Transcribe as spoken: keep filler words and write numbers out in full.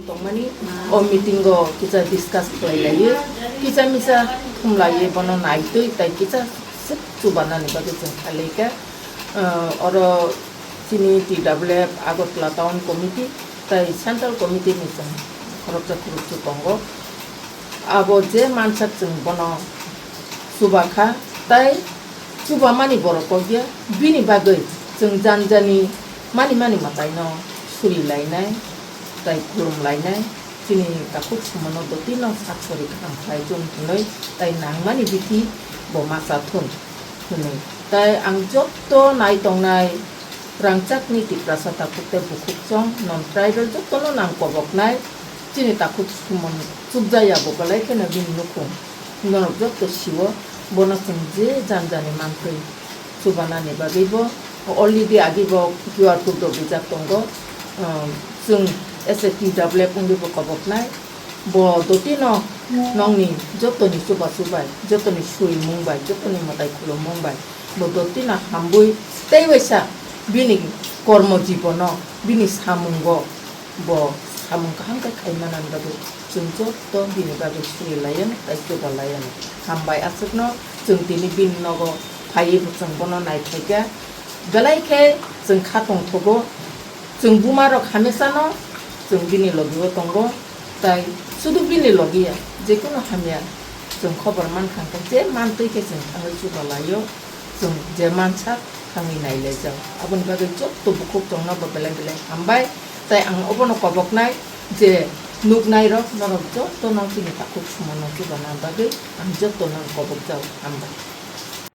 Tongmani o meeting o kisa discuss khlai laiwi, kisa misa thum laiwi bono naitwi tai kisa swk chubanani bagwi chwng khlai kha. Ah, oro chini T W F Agartala Town Committee tai Central Committee ni chwng khoroksa khoroksa tongo. Abo je mansak chwng bono chuba kha, tai chubamani borok kok ya, bini bagwi chwng jani jani mani mani mwtaino suri lainai, tai khulum lainai, chini takhuk sumono dotino sak sori kaham khlai thun hwnwi, tai nangmani bithi bo ma cha thun hwnwi. Tai ang jotto nai tongnai rangchakni Tiprasa takhuk tei bukhuk chong non tribal jottono nang koboknai, chini takhuk sumon chukjaya bo belai kheno bini nukhung norok jotto sio, bono chwng je jani jani mantwi chubanani bagwi bo already agi bo Q R code rok rijak tongo. Um, chwng S A T W F wngwi bo koboknai, bo dotino nongni jotoni chubachu bai, jotoni surimung bai, jotoni mwtai khulumung bai, bo dotino hambwi tei waisa bini kormo jibono, bini samungo bo samung kaham khe khai manani bagwi chwng jotto bini bagwi suri laiyano tei chuba laiyano. Hambai aswkno chwng tini bini nogo phaiwi bo chwng bono naithai kha. Belai khe chwng kha tongthogo, chwng buma rok hamesano chwng bini logi o tongo, tai sudu bini logi ya, jekono hamya chwng khobor mankha hwnkhe je mantwi khe chwng thangwi chuba laio, chwng je mansak thangwi nailaijak. Aboni bagwi jotto bukhuk chongno bo belai belai hambai, tai ang obono koboknai je nuknai rok norok jotto no chini takhuk sumono chubana bagwi ang jotto no kobokjak, hambai.